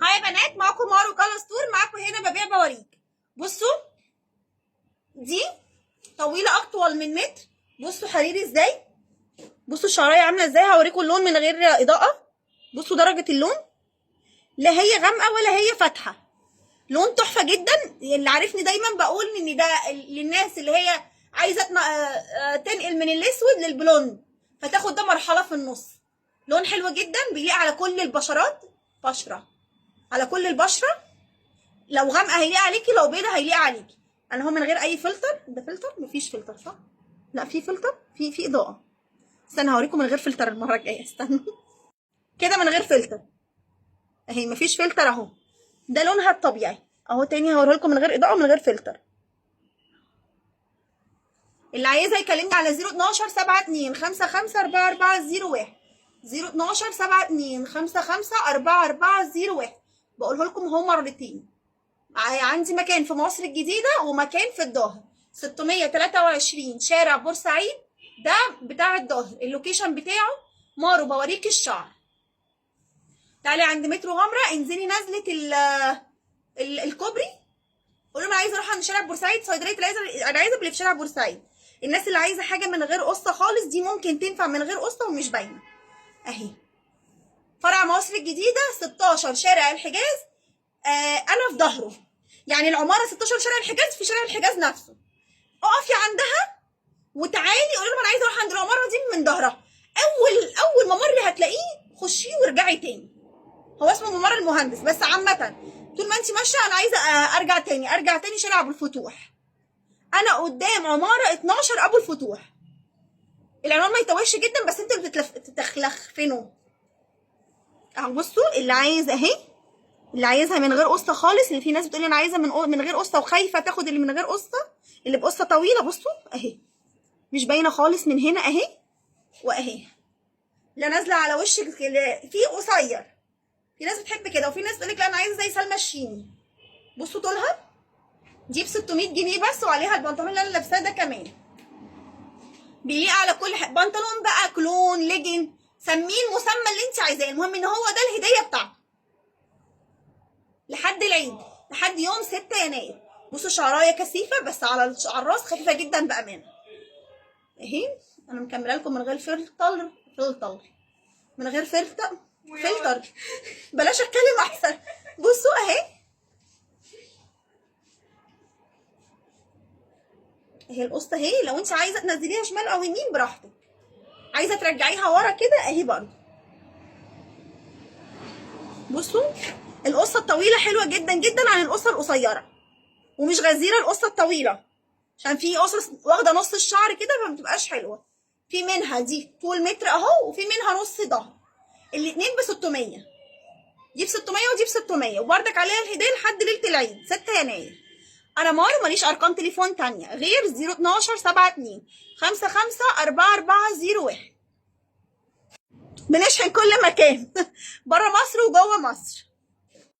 Hi يا بنات، معاكم مارو كالا ستور. معاكم هنا ببيع بواريك. بصوا دي طويلة اطول من متر. بصوا حريري ازاي، بصوا الشعرايه عامله ازاي. هوريكم اللون من غير اضاءه. بصوا درجه اللون، لا هي غامقه ولا هي فاتحة، لون تحفة جدا. اللي عارفني دايما بقول ان ده للناس اللي هي عايزه تنقل من الاسود لل blonde، فتاخد ده مرحلة في النص. لون حلو جدا، بيليق على كل البشرات، بشره على كل البشرة. لو غامقه هيليق عليكي، لو بيضة هيليق عليكي. انا هو من غير اي فلتر. ده فلتر؟ مفيش فلتر صح؟ لا في فلتر، في اضاءه. استنى هوريكم من غير فلتر المرة الجاية. استنى كده من غير فلتر اهي، مفيش فلتر اهو. ده لونها الطبيعي اهو. تاني هوريه لكم من غير اضاءه ومن غير فلتر. اللي عايزها يكلمني على 012 72 55 44 01، 012 72 55 44 01. بقوله لكم هو مرتين. عندي مكان في مصر الجديدة ومكان في الظاهر، 623 شارع بورسعيد، ده بتاع الظاهر. ال location بتاعه مارو بوريك الشعر. تعالي عند مترو غمرة، انزلي نزلة ال ال الكوبري، قول لهم انا عايزه اروح عند شارع بورسعيد، صيدلية العزب اللي في شارع بورسعيد. الناس اللي عايزه حاجة من غير قصة خالص، دي ممكن تنفع من غير قصة ومش باينة اهي. فرع مصر الجديدة 16 شارع الحجاز، انا في ظهره، يعني العمارة 16 شارع الحجاز، في شارع الحجاز نفسه. اقفي عندها وتعالي قولي لهم انا عايزه اروح عند العمارة دي من ظهرها. اول ممر هتلاقيه خشية وارجعي تاني. هو اسمه ممر المهندس، بس عامة طول ما انت ماشية انا عايزه ارجع تاني، ارجع تاني شارع ابو الفتوح. انا قدام عمارة 12 ابو الفتوح. العنوان ما يتوهش جدا، بس انتوا اللي بتتلخفنوا اهو. بصوا اللي عايز اهي، اللي عايزها من غير قصة خالص. اللي في ناس بتقولي انا عايزه من غير قصة وخايفة تاخد اللي من غير قصة، اللي بقصة طويلة. بصوا اهي مش باينة خالص من هنا اهي، واهي لا نازله على وشك، في قصير. في ناس بتحب كده، وفي ناس تقولك لا انا عايزه زي سلمى الشيمي. بصوا طولها، دي ب 600 جنيه بس، وعليها البنطلون اللي انا لابساه ده كمان. بيليق على كل حاجة، بنطلون بقى، كلون، ليجن، سميه المسمى اللي انت عايزاه، المهم ان هو ده الهدية بتاعته لحد العيد، لحد يوم 6 يناير. بصوا شعرايه كثيفة بس على الراس خفيفة جدا بامانه اهي. انا مكملة لكم من غير فلتر، فلتر من غير فلتر، فلتر بلاش اتكلم احسن. بصوا اهي، اهي القصة اهي. لو انت عايزه تنزليها شمال او يمين براحتك، عايزه ترجعيها ورا كده اهي برضه. بصوا القصة الطويلة حلوة جدا جدا عن القصة القصيرة، ومش غزيرة القصة الطويلة، عشان في قصص واخده نص الشعر كده فما بتبقاش حلوة. في منها دي طول متر اهو، وفي منها نص ظهر. الاتنين ب 600، دي ب 600 ودي ب 600، وبردك عليها الهدية لحد ليلة العيد 6 يناير. انا مارو ماليش ارقام تليفون تانية غير 012 72 55 44 01. بنشحن كل مكان بره مصر وجوه مصر.